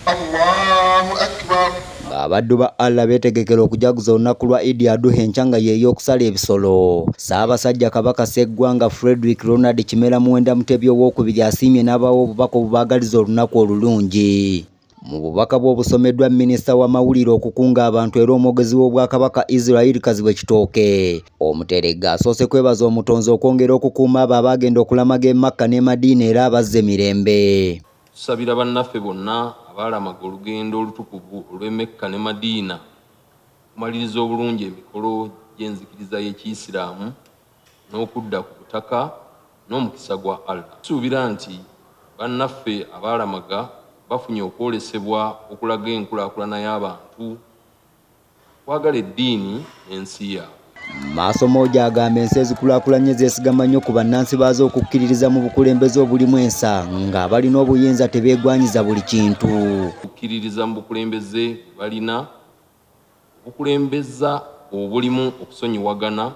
Allahu Akbar. Ng'abaddu ba Allah beetegekera okujaguza olunaku lwa Idi Aduha enkya nga y'ey'okusala ebisolo, Ssaabasajja Kabaka Sseggwanga Fredrick Ronald Kimera Muwenda Mutebi Owookubiri asiimye n'abawa obubaka obubaagaliza olunaku olulungi. Mu bubaka bwe obusomeddwa minisita w'amawulire okukunga abantu era omwogezi w'Obwakabaka Israel Kazibwe Kitooke, Omuteregga asoose kwebaza Omutonzi okwongera okukuuma abo abaagenda okulamaga e Makka ne Madiina era abazze mirembe. Tusabira bannaffe bonna abaalamaga olugendo olutukuvu olw'e Mecca ne Madiina okumaliriza obulungi emikolo gy'enzikiriza y'Ekiyisiraamu n'okudda ku butaka n'omukisa gwa Allah. Tusuubira nti bannaffe abaalamaga bafunye okwolesebwa okulaga enkulaakulana y'abantu, okwagala eddiini n'ensi yaabwe. Maasomoogi agamba ensi ezikulaakulanye zeesigama nnyo ku bannansi baazo okukkiririza mu bukulembeze obulimu ensa ng'abalina obuyinza tebeegwanyiza buli kintu. Okukkiririza mu bukulembeze bwe balina, obukulembeza obulimu okusonyiwagana,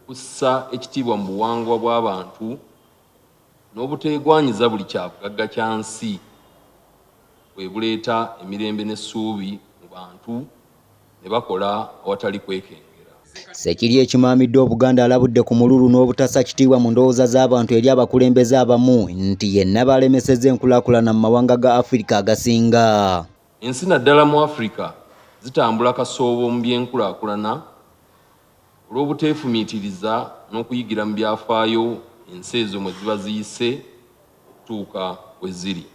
okussa ekitiibwa mu buwangwa bw'abantu n'obuteegwanyiza buli kya bugagga kya nsi bwe buleeta emirembe n'essuubi mu bantu ne bakola awatali kwekengera. Ssekirye ekimaamidde Obuganda alabudde ku mululu n'obutassa kitiibwa mu ndowooza z'abantu eri abakulembeze abamu nti yenna baalemesezza enkulaakulana mu mawanga ga Afirika agasinga. Ensi naddala mu Afirika zitambula kasoobo mu by'enkulaakulana olw'obuteefumiitiriza n'okuyigira mu byafaayo ensi ezo mwe ziba ziyise okutuuka we ziri.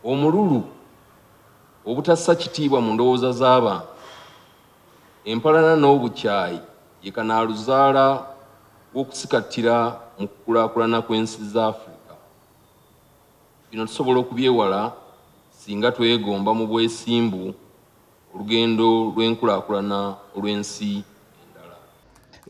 Omululu, obutassa kitiibwa mu ndowooza z'abantu, empalana n'obukyayi ye kanaaluzaala w'okusikattira mu kukulaakulana kw'ensi za Afirika. Bino tusobola okubyewala singa twegomba mu bwesimbu olugendo lw'enkulaakulana olw'ensi endala.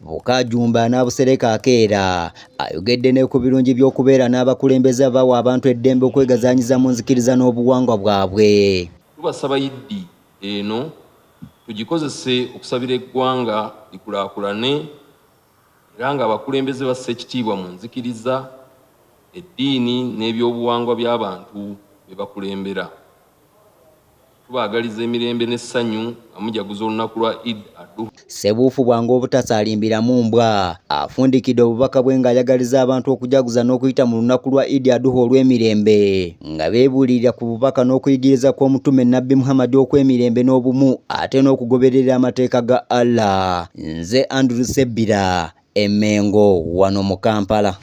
Bukajumba n'Abusereka Akeera ayogedde ne ku birungi by'okubeera n'abakulembeze abawa abantu eddembe okwegazaanyiza mu nzikiriza n'obuwangwa bwabwe. Tubasaba Iddi eno tugikozese okusabira eggwanga likulaakulane era ng'abakulembeze bassa ekitiibwa mu nzikiriza, eddiini n'ebyobuwangwa by'abantu be bakulembera. Tubaagaliza emirembe n'essanyu nga mujaguza olunaku lwa Eid Adhuha. Ssebuufu bwangu obutasaalimbiramu mbwa afundikidde obubaka bwe ng'ayagaliza abantu okujaguza n'okuyita mu lunaku lwa Eid Adhuha olw'emirembe nga beebuulirira ku bubaka n'okuyigiriza kw'omutume Nabbi Muhammad okw'emirembe n'obumu ate n'okugoberera amateeka ga Allah. Nze Andrew Ssebbira e Mengo wano mu Kampala.